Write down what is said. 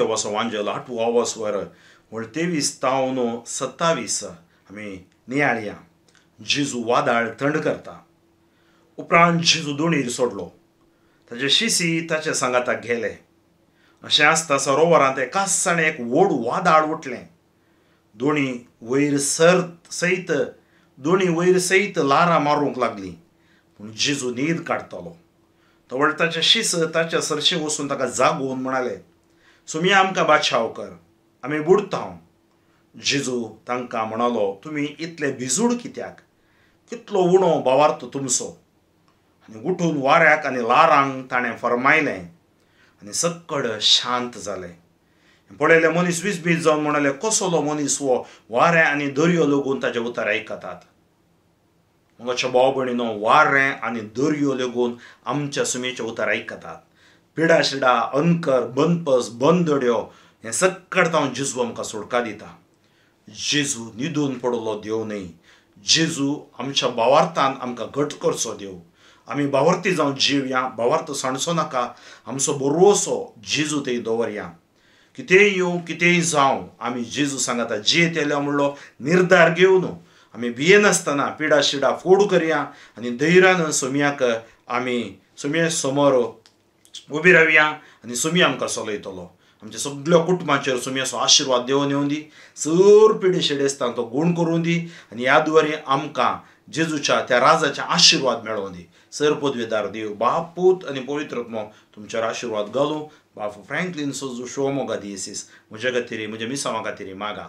मातेवाचो वांजेल 8वो आवासवर वळ 23 तावन 27 आमी नियाळया. जेजू वादळ थंड करता. उपरांत जेजू दोणीर सोडलो. ताचे शिसी ताचे सांगाताक गेले. अशें आसता सरोवरांत एकाच एक व्हड वादळ उठलें. दोणी वयर सयत दोणी वयर सयत ल्हारां मारूंक लागलीं. पूण जेजू न्हीद काडटालो. तवळ ताचे शिस ताच्या सरशीं वचून ताका जागोवन म्हणाले, सुमी आमकां बाचाव कर, आमी बुडता. जेजू तांकां म्हणालो, तुमी इतले भिजूड कित्याक? कितलो उणो भावार्थ तुमचो. आनी उठून वाऱ्याक आनी ल्हारांक ताणें फरमायलें आनी सक्कड शांत जालें. पळयले मनीस विसबीत जावन म्हणाले, कसलो मनीस हो, वारें आनी दर्यो लागून ताचे उतर आयकतात. मोगाच्या भाव भयणीनो, वारें आनी दर्यो लागून आमच्या सुमेचे उतर आयकतात. पिडा शिडा, अंकर, बनपस, बंदड्यो हें सक्कड तावन जेजू आमकां सोडका दिता. जेजू न्हिदून पडलो देव न्हय. जेजू आमच्या भावार्थान आमकां घट करचो देव. आमी भावार्थी जावन जिवया, भावार्थ सांडचो नाका. आमचो बरोसो जेजू थंय दवरया. कितेंय येवं कितेंय जावं आमी जेजू सांगाता जियेतले म्हणलो निर्धार घेवन आमी भियेनासतना पिडा शिडा फोड करया आनी धैर्यान सोम्याक आमी सोम्या समोर उबी रावया आनी सोमी आमकां चलयतलो. आमच्या सगळ्या कुटुंबाचेर सोम्याचो आशिर्वाद देवन येवं दी. सर पिडे शिडेस्तांक तो गूण करूं दी आनी ह्या द्वारे आमकां जेजूच्या त्या राजाचे आशिर्वाद मेळोवं दी. सर पदवेदार देव बाप, पूत आनी पवित्र आत्मो तुमचेर आशिर्वाद घालूं. बाप फ्रँकलीन सोजू शिवमोगा दियेसीस म्हज्या खातीर, म्हज्या मिसांवा खातीर मागा.